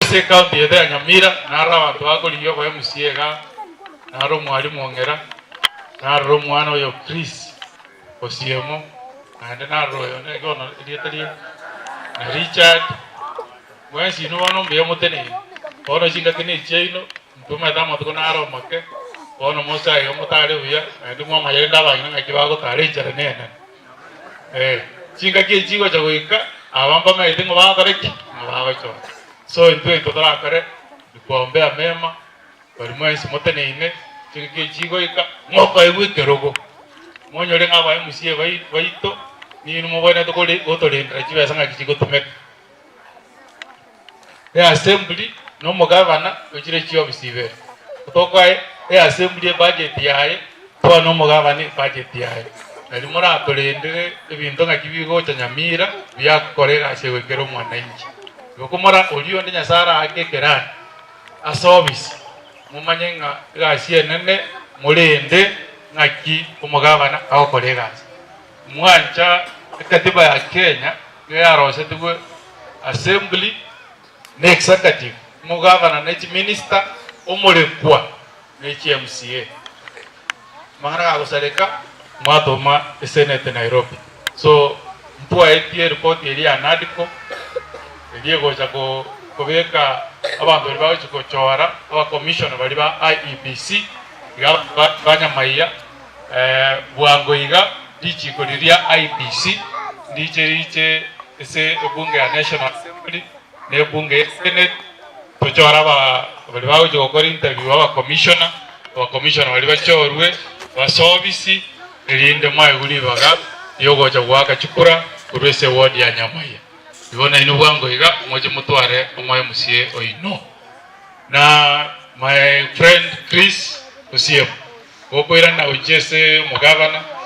Ase ecounty yaito ya Nyamira naroro abanto bakorigia oba MCA igaa, naro omwalimu Ong'era, naroro omwana oyo Chris Osiemo, naende naroro oyo nere bono erieta rie na Richard, mwensi inwe bono mbuya moteneine. Bono chingaki ne echiaino, intwe omanyete amatuko naro amake, bono mosae iga motare buya, naende mwamanya rende abang'ina ng'aki bagotara enchera nenene. Eh, chingaki echi chigocha goika, aba mbamaete ng'a bagokora ki? Ng'a bagochora. So intwe intwe torakore, ni kuwaombea mema, baria mwensi moteneine, chingaki echi chigoika, mokoegwa ekerogo, monyore ng'a aba MCA bai baito, ninwe mobwenerete kore gotorendera chibesa ng'aki chigotumeka. Eassembly na omogavana ochire chiofisi ibere. Tokoa eassembly ebudget yaye, toa na omogavana ebudget yaye. Nario moratorendere ebinto ng'aki bigocha Nyamira biakora egasi egoikera omwananchi. Igo komora oria onde Nyasaye araake ekerani ase ofisi, momanye ng'a egasi enene morende ng'aki omogavana agokora egasi. Mwancha ekatiba ya Kenya nigo yarosetigwe assembly na executive, omogavana ne chiminister, omorekwa ne chi MCA. Amang'ana gagosareka mwatoma esenate Nairobi. So ntwaetie report eria ya NADCO eria egocha kobeka abanto baria bagochi gochora abacommissioner baria ba IEBC iga ba Nyamaiya Bwango iga richiko riria IEBC ndiche riche ase ebunge ya National Assembly na ebunge ya Senate tochore aba baria bagochia gokora interview aba commissioner, aba commissioner baria bachorwe base ofisi erinde mwaegwe ribaga riogocha goaka chikura korwa ase eward ya Nyamaiya. Igo nainwe bwango iga moche motware omo MCA oino. Na my friend Chris Osiemo. Gokoirana gochia ase omogavana.